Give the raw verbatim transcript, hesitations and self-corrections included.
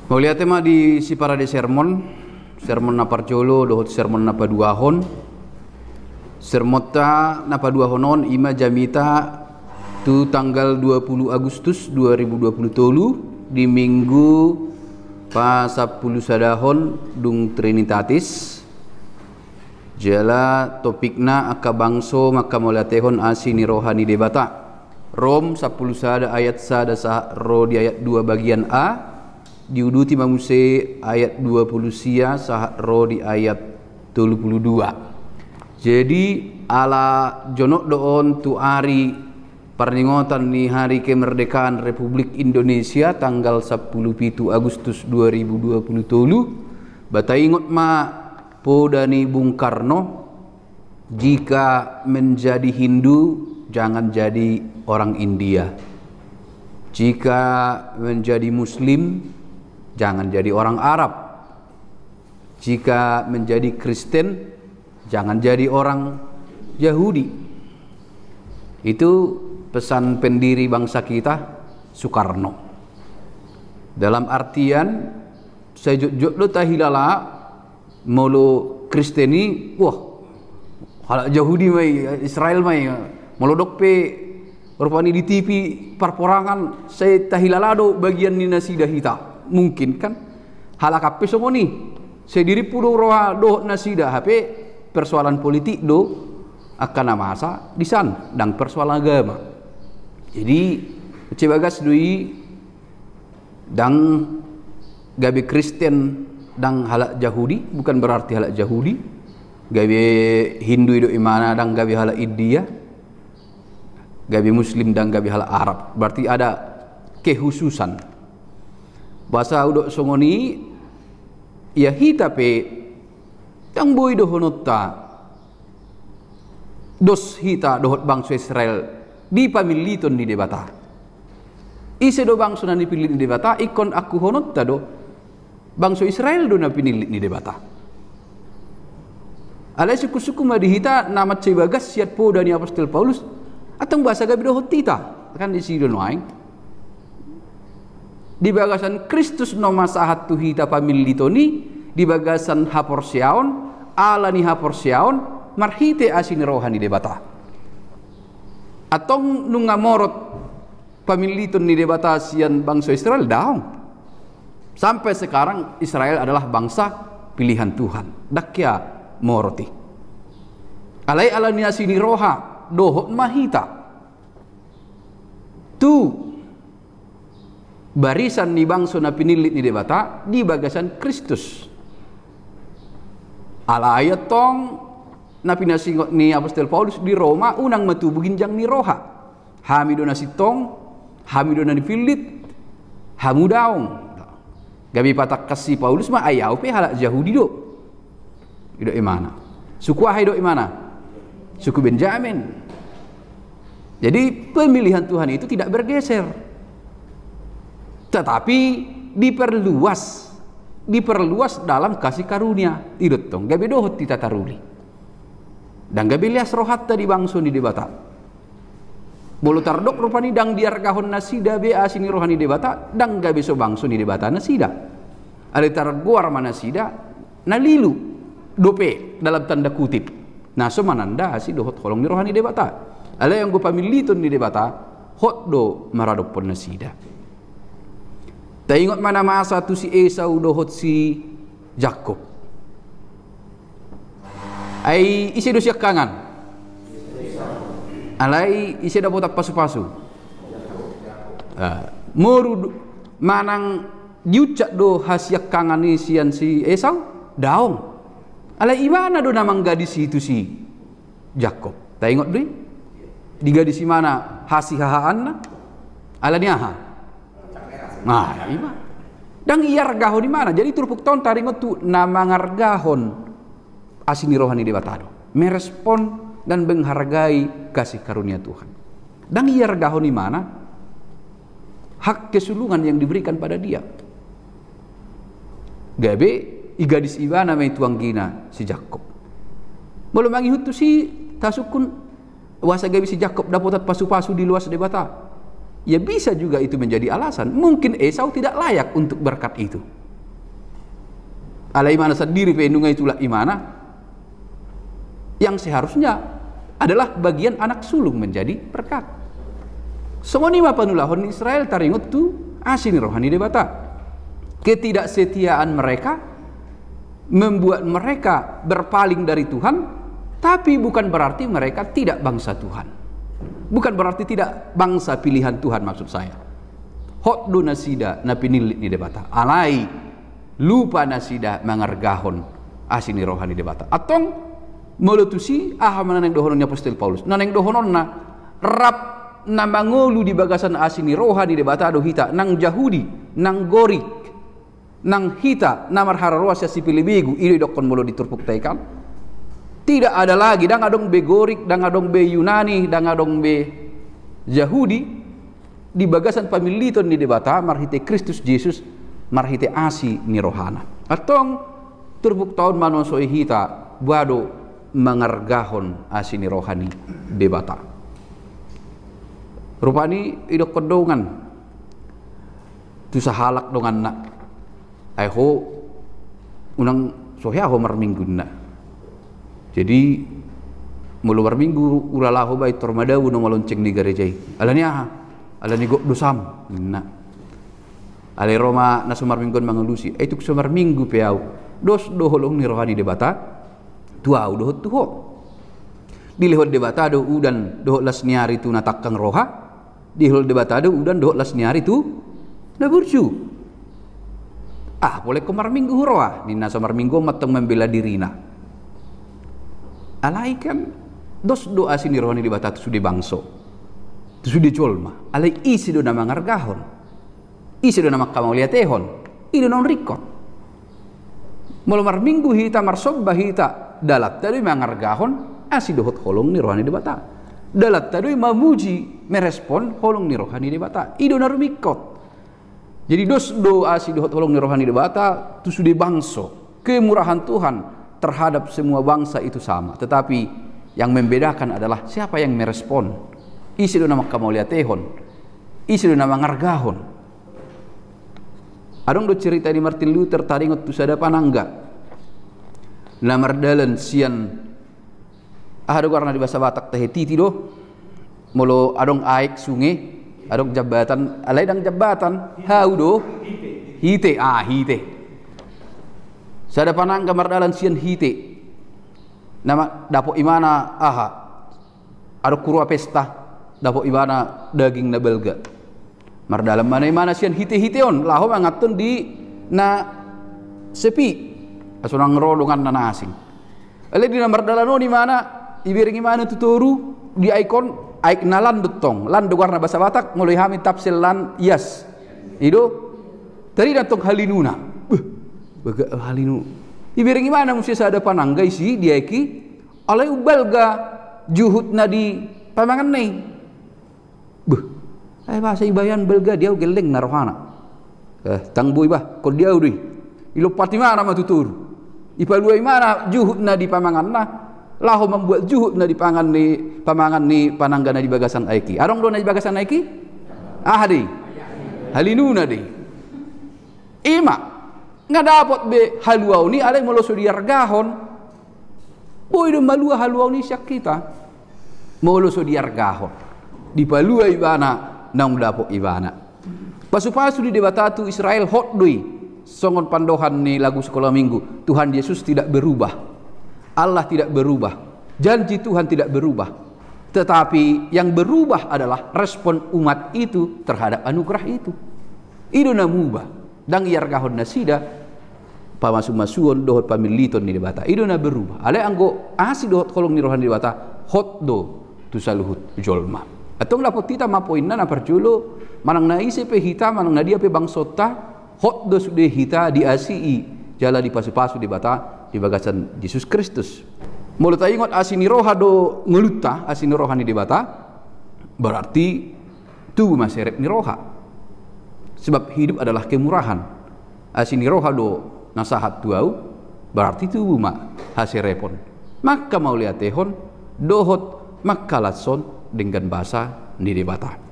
Mauliate ma di siparade sermon, sermon na parjolo dohot sermon na paduahon. Sermonta na paduahon on i ma jamita tu tanggal dua puluh Agustus dua ribu dua puluh tolu, di Minggu pasampulusadahon dung Trinitatis. Jala topikna angka bangso mangkamauliatehon asi ni roha ni Debata. Rom sampulu sada ayat sada sahat ro di ayat dua bagian A, diuduti ma muse ayat dua puluh sia sahat ro di ayat tolu puluh dua. Jadi, ala jonok do on tu ari parningotan ni Hari Kemerdekaan Republik Indonesia tanggal sampulu pitu Agustus dua ribu dua puluh tolu, ba taingot ma poda ni Bung Karno, "Jika menjadi Hindu, jangan jadi orang India. Jika menjadi Muslim, jangan jadi orang Arab. Jika menjadi Kristen, jangan jadi orang Yahudi." Itu pesan pendiri bangsa kita, Soekarno. Dalam artian, sai jotjot do tahilala, molo Kristen i, wah, halak Jahudi ma i, Israel ma i. Molo dok pe rupani di T V parporangan, sai tahilala do bagian ni nasida hita. Mungkin kan? Halak an pe songon i. Sai dirimpu do roha dohot nasida, hape persoalan politik do angka na masa disan, ndang persoalan agama. Jadi, mansai bagas do i, ndang gabe Kristen ndang halak Jahudi, bukan berarti halak Jahudi. Gabe Hindu i do imana ndang gabe halak India. Gabe Muslim ndang gabe halak Arab. Berarti ada kekhususan. Boasa hudok songon i, ia hita pe ndang boi dohononta dos hita dohot bangso Israel di pamilliton ni Debata. Ise do bangso na pinillit ni Debata, ingkon angkuhononta do, bangso Israel do na pinillit ni Debata. Alai sungkunsungkun ma di hita na mansai bagas sian poda ni apostel Paulus, antong boasa gabe dohot hita, kan disi do nuaeng. Di bagasan Kristus nama sahat tu hita pamilliton i, di bagasan haporseaon, ala ni haporseaon, marhite asi ni roha ni Debata. Antong nunga morot pamilliton ni Debata sian bangso Israel, daong. Sampai sekarang Israel adalah bangsa pilihan Tuhan. Ndang hea morot i. Alai ala ni asi ni roha, dohot ma hita tu barisan ni bangso na pinillit ni Debata di bagasan Kristus. Alai antong na pinasingot ni apostel Paulus di Roma, unang ma tubu ginjang ni roha. Hami do na sintong, hami do na pinillit, hamu daong. Gabe patangkas si Paulus ma, ai ahu pe halak Jahudi do. Didok imana. Suku aha didok imana? Suku Benjamin. Jadi pemilihan Tuhan itu tidak bergeser. Tetapi diperluas. Diperluas dalam kasih karunia. I do tong, gabe dohot hita taruli. Ndang gabe leas rohanta di bangso ni Debata. Molo tardok rupani ndang diargahon nasida be asi ni roha ni Debata, ndang gabe so bangso ni Debata nasida. Alai targoar ma nasida na lilu dope, dalam tanda kutip, na so mananda asi dohot holong ni roha ni Debata. Alai anggo pamilliton ni Debata, hot do maradophon nasida. Taingot ma na masa tu si Esau dohot si Jakkob. Ai ise do siangkangan? Alai ise dapotan pasupasu? Ah, moru do, manang diuncak do hasiangkangan i sian si Esau? Daong. Alai imana do na manggadis i tu si Jakkob. Taingot do i? Digadis imana hasihahaanna? Ala ni aha? Nah, ima. Ndang iargahon imana. Jadi turpukta on taringot tu na mangargahon asi ni roha ni Debata do. Merespon dan menghargai kasih karunia Tuhan. Ndang iargahon imana hak kesulungan yang diberikan pada dia. Gabe igadis ibana ma i tu anggina si Jakkob. Molo mangihut tusi, tasungkun, boasa gabe si Jakkob dapotan pasupasu diloas Debata? Ya, bisa juga itu menjadi alasan. Mungkin Esau tidak layak untuk berkat itu. Alai imana sandiri pe nunga ditulak imana, yang seharusnya adalah bagian anak sulung menjadi berkat. Songon i ma panulahon ni Israel taringot tu asi ni roha ni Debata. Ketidaksetiaan mereka membuat mereka berpaling dari Tuhan, tapi bukan berarti mereka tidak bangsa Tuhan. Bukan berarti tidak bangsa pilihan Tuhan, maksud saya. Hot do nasida na pinillit ni Debata. Alai lupa nasida mangargahon asi ni roha ni Debata. Antong, molo tusi, aha ma na naeng dohonon ni apostel Paulus? Na naeng dohononna, rap na mangolu di bagasan asi ni roha ni Debata do hita, nang Jahudi, nang Gorik, nang hita na marharoroan sian sipelebegu. I do didokkon molo di turpukta i kan. Tidak ada lagi, ndang adong be Gorik, ndang adong be Yunani, ndang adong be Jahudi di bagasan pamilliton ni Debata marhite Kristus Jesus, marhite asi ni rohana. Antong, turpukta on manosoi hita, boha do mangargahon asi ni roha ni Debata. Rupani idokkon dongan tu sahalak donganna, ai ho unang so hea ho marminggu, ninna. Jadi molo marminggu ura laho ba intor madao na malonceng di gareja i. Alani aha? Alani gok dosam, ninna. Alai ro ma na so marminggu on mangalusi. Ai tung so marminggu pe au, dos do holong ni roha ni Debata tu au dohot tu ho. Dilehon Debata do udan dohot las ni ari tu na tangkang roha. Dilehon Debata do udan dohot las ni ari tu na burju. Ah, pola ingkon marminggu huroha, ninna so marminggu on mantong mambela dirina. Alai kan dos do asi ni roha ni Debata tu sude bangso, tu sude jolma. Alai ise do na mangargahon? Ise do na mangkamauliatehon? I do na ringkot. Molo marminggu hita, marsomba hita, dalanta do i mangargahon asi dohot holong ni roha ni Debata. Dalanta do i mamuji, merespon holong ni roha ni Debata. I do na rumingkot. Jadi dos do asi dohot holong ni roha ni Debata tu sude bangso. Kemurahan Tuhan terhadap semua bangsa itu sama. Tetapi yang membedakan adalah siapa yang merespon. Ise do na mangkamauliatehon? Ise do na mangargahon? Adong do cerita ni Martin Luther taringot tu sada panangga na mardalan sian, aha do goarna di bahasa Batak, tahe titi do. Molo adong aek, sunge, adong jambatan, alai ndang jambatan, hau do. Hite, ah, hite. Sada panangga mardalan sian hite. Na ma-, dapot imana aha? Adong huroha pesta, dapot imana daging na balga. Mardalan ma na imana sian hite-hite on laho manganhon di na sepi, asa unang ro donganna na asing. Alai di na mardalan on imana, ibereng imana tu toru di aek on, aek na lan do tong, lan do goarna bahasa Batak, molo di hami tafsir lan ias. I do, tarida tong halinuna. Beh, bagak halinu. Ibereng imana muse sada panangga disi di aek i, alai umbalga juhut na di pamanganna i. Beh, ai boasa ibaen balga di au, gelleng na rohana. Eh, ndang boi bah, ingkon di au do i. Ilompat imana ma tu toru. Ipalua imana juhut na di pamanganna, laho mambuat juhut na di pangan ni, pamangan ni panangga na di bagasan aek i. Adong do na di bagasan aek i? Aha do i? Halinuna do i. I ma, nga dapot be haluaon i alai molo so diargahon. Boi do malua haluaon i sian hita molo so diargahon. Dipalua ibana naung dapot ibana. Pasu-pasu ni Debata tu Israel hot do i. Songon pandohan ni lagu Sekolah Minggu, Tuhan Yesus tidak berubah. Allah tidak berubah. Janji Tuhan tidak berubah. Tetapi yang berubah adalah respon umat itu terhadap anugerah itu. I do na muba. Ndang iargahon nasida pamasu-masuon dohot pamilliton ni Debata. I do na berubah. Alai anggo asi dohot holong ni roha ni Debata, hot do tu saluhut jolma. Antong dapot hita ma poinna na parjolo, manang na ise pe hita, manang na dia pe bangsonta, hot do sude hita diasii jala dipasu-pasu Debata di bagasan Jesus Kristus. Molo taingot asi ni roha do ngolunta, asi ni roha ni Debata, berarti tubu ma serep ni roha. Sebab hidup adalah kemurahan. Asi ni roha do na sahat tu au, berarti tubu ma haserepon, mangkamauliatehon dohot mangkalashon denggan basa ni Debata.